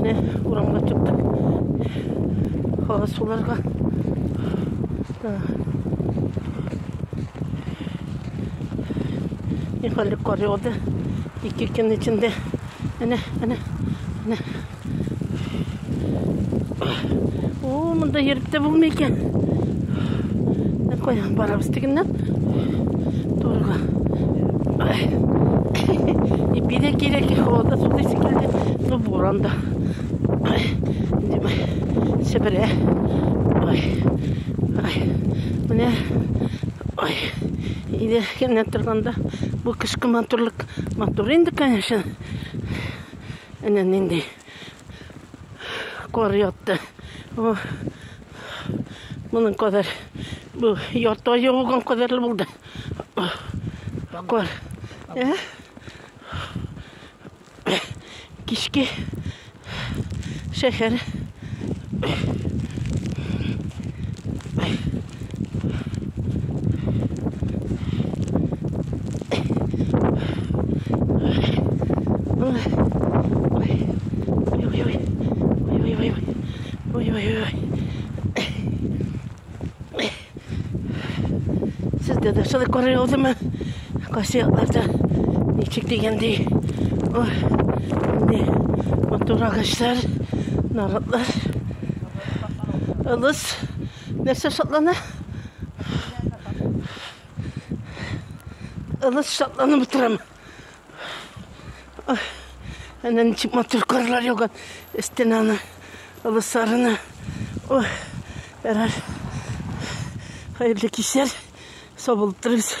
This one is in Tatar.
Менә урамга чыктык. Һава суларга. Нихәлле кар яуды. 2 көн эчендә. Әнә, әнә, әнә. О, монда йөреп тә булмый икән. Кая барабыз тегеннән? Турыга. Ипи дә кирәк, һава да сулыйсы килде. Ну, буран да. Себерә. Ой. Ай. Менә. Ой. Өйдә генә торганда бу кышкы матурлык матур инде, конечно. Әнә нинди кар ятты. О, моның кадәр бу ярты ай яуган кадәрле булды. Кар. Ә? Кичке шәһәр. Сездә дә шулай кар яудымы? Кайсы якларда ничек дигәндәй. Ой, инде матур агачлар, наратлар. Ылыс нәрсә шатлана? Ылыс шатланып утырам. Әнә ничек матур карлар яуган стенаны, ылысларына. Ой, ярар. Хәерле кичләр. Сау булып торыгыз.